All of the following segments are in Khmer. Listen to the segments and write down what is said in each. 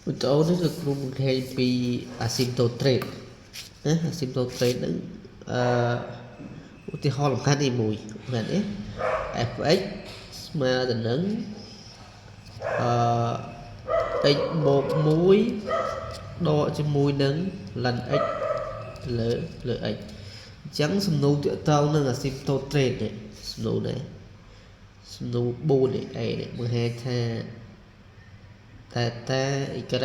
វីដេអូនេះលោកគ្រូបង្ហាញពី asymptote rate ណា asymptote rate ហ្នឹងអឺឧទាហរណ៍លំហាត់នេះមួយលំហាត់នេះ fx ស្មើទៅនឹងអឺ x បូក1ដកជាមួយនឹង ln x លើលើ x អញ្ចឹងសំណួរទាក់ទងនឹង asymptote rate នេះសំណួរនេះសំណួរ4នេះ a នេះបង្ហាញថាតែតា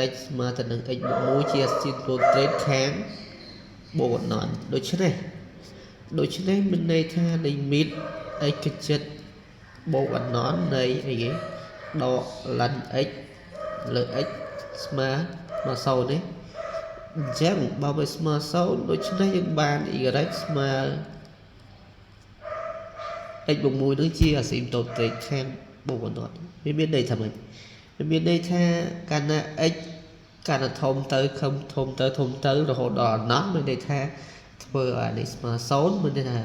y ស្មើទៅនឹង x បូក1ជា asymptote rate ខាងបូកអនន្តដូច្នេះដូច្នេះមានន័យថា limit x កចិត្តបូកអនន្តនៃអីគេដក ln x លើ x ស្មើមក0នេះអញ្ចឹងបើវាស្មើ0ដូច្នេះយើងបាន y ស្មើ x បូក1នឹងជា asymptote rate ខាងបូកអនន្តវាមានន័យថាម៉េចវាមានន័យថាកាលណា x កាន់តែធំទៅខំធំទៅធំទៅរហូតដល់អនន្តមានន័យថាធ្វើឲ្យអានេះស្មើ0មានន័យថា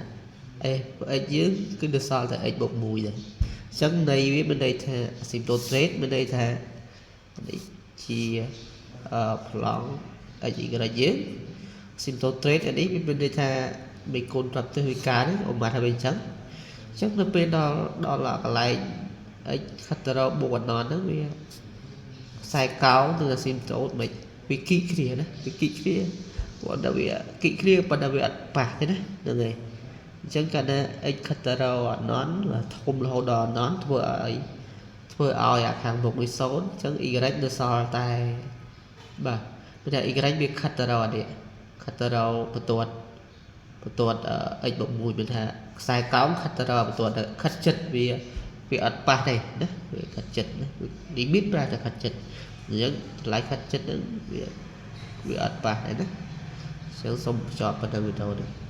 f x យើងគឺនៅសល់តែ x បូក1ដែរអញ្ចឹងន័យវាមានន័យថា asymptote rate មានន័យថានេះជាអឺប្លង់ x y យើង asymptote rate អានេះវាមានន័យថាមេគុណប្រាប់ទិសវិការនេះឧបមាថាវាអញ្ចឹងអញ្ចឹងនៅពេលដល់ដល់កន្លែង x ខិតទៅរកបូកអនន្តហ្នឹងវាខ្សែកោងនិង asymptote មិនវាគីកគ្នាណាវាគីកគ្នាព្រោះតែវាគីកគ្នាប៉ុន្តែវាអត់ប៉ះទេណាហ្នឹងហើយអញ្ចឹងកាលណា x ខិតទៅរកអនន្តធំរហូតដល់អនន្តធ្វើឲ្យធ្វើឲ្យអាខាងមុខនេះ0អញ្ចឹង y នៅសល់តែបាទមានថា y វាខិតទៅរកអានេះខិតទៅរកបន្ទាត់បន្ទាត់ x បូក1មានថាខ្សែកោងខិតទៅរកបន្ទាត់ខិតចិត្តវាវាអត់ប៉ះទេណាវាខិតចិត្តណា limit ប្រែតែខិតចិត្តអញ្ចឹងតម្លៃខិតចិត្តហ្នឹងវាវាអត់ប៉ះទេណាអញ្ចឹងសូមបញ្ចប់ប៉ុណ្ណឹងវីដេអូនេះ។